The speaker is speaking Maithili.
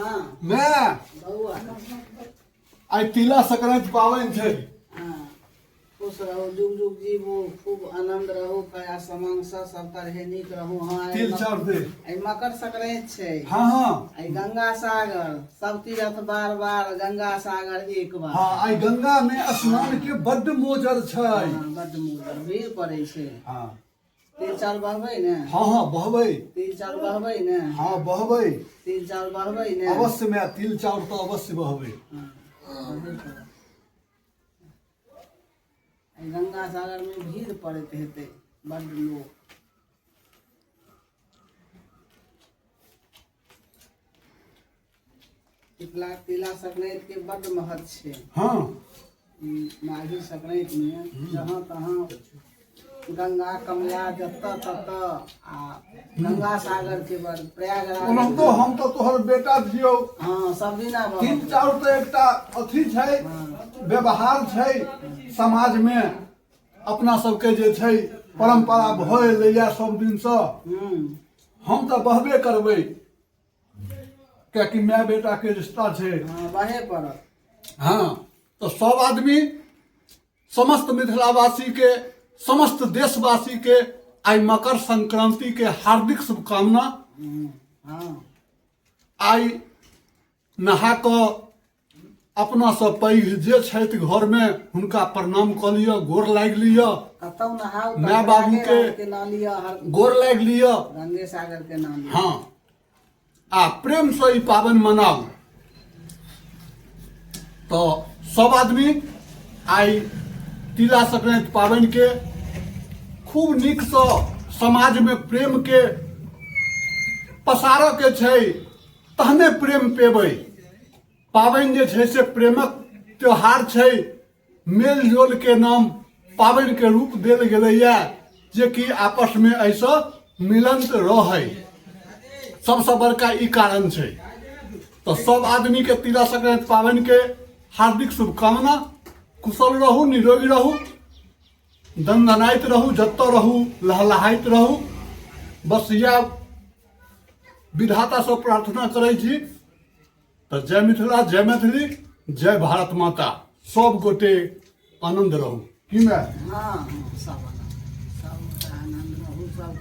हाँ माय बौआ आइ तिला संक्रांति पाबनि छै। हाँ, खुश रहू, जुग जुग जीबू, खूब आनंद रहू, काया समांग सँ सब तरहे नीक रहू। हाँ, आइ तिल चाउर दे। आइ मकर संक्रांति छै। हाँ हाँ। आइ गंगा सागर सब तीर्थ बार बार, गंगा सागर एक बार। हाँ, आइ गंगा में स्नान के बड्ड मोजर छै। हाँ, बड्ड मोजर, भीड़ पड़ै छै। हाँ। तिल चाउर बहबै ने? हाँ हाँ, बहबै। तिल चाउर बहबै ने? हाँ, बहबै। तिल चाउर बहबै ने? अवश्य माय, तिल चाउर तऽ अवश्य बहबै। हाँ, बहबै पड़त। एहि गंगा सागर में भीड़ पड़ैत हेतै बड्ड लोक। तिला तिला संक्रांति के बड्ड महत्व छै। ई माघी संक्रांति में जहाँ तहाँ गंगा कमला जतऽ ततऽ आ गंगा सागर के बड़ प्रयागराज। ओनाहितो हम तऽ तोहर बेटा छियौ। हाँ, सब दिना बहत। तिल चाउर तऽ एकटा अथी छै, व्यवहार छै समाज में अपना सबके जे छै परंपरा भऽ एलैया सब दिनसँ। हम तऽ बहबे करबै, कियाकि माय बेटा के रिश्ता छै। हाँ, बहे पड़त। हाँ, तऽ सब आदमी समस्त मिथिलावासी के, समस्त देशवासी के आइ मकर संक्रांति के हार्दिक शुभकामना। आइ नहा कऽ अपना सँ पैघ जे छथि घरमे हुनका प्रणाम कऽ लिअ, गोर लागि लिअ। कतौ नहाउ तऽ माय बाबू के प्रयागराज के नाम लिअ, हर गोर लागि लिअ, गंगे सागर के नाम लिअ। हाँ, आ प्रेमसँ ई पाबनि मनाउ। तऽ सब आदमी आइ तिला संक्रांति पाबनिके खूब नीकसँ समाजमे प्रेमके पसारऽ के छै, तहने प्रेम पेबै। पाबनि जे छै से प्रेमक त्योहार छै। मेल जोल के नाम पाबनि के रूप देल गेलैया, जेकि आपसमे एहिसँ मिलंत रहै, सबसँ बड़का ई कारण छै। तऽ सब आदमी के तिला संक्रांति पाबनि के हार्दिक शुभकामना। कुशल रहू, निरोगी रहू, दनदनाइत रहू, जतऽ रहू लहलहाइत रहू। बस इएह विधातासँ प्रार्थना करै छी। तऽ जय मिथिला, जय मैथिली, जय भारत माता। सब गोटे आनंद रहू की मैं। हाँ, सब।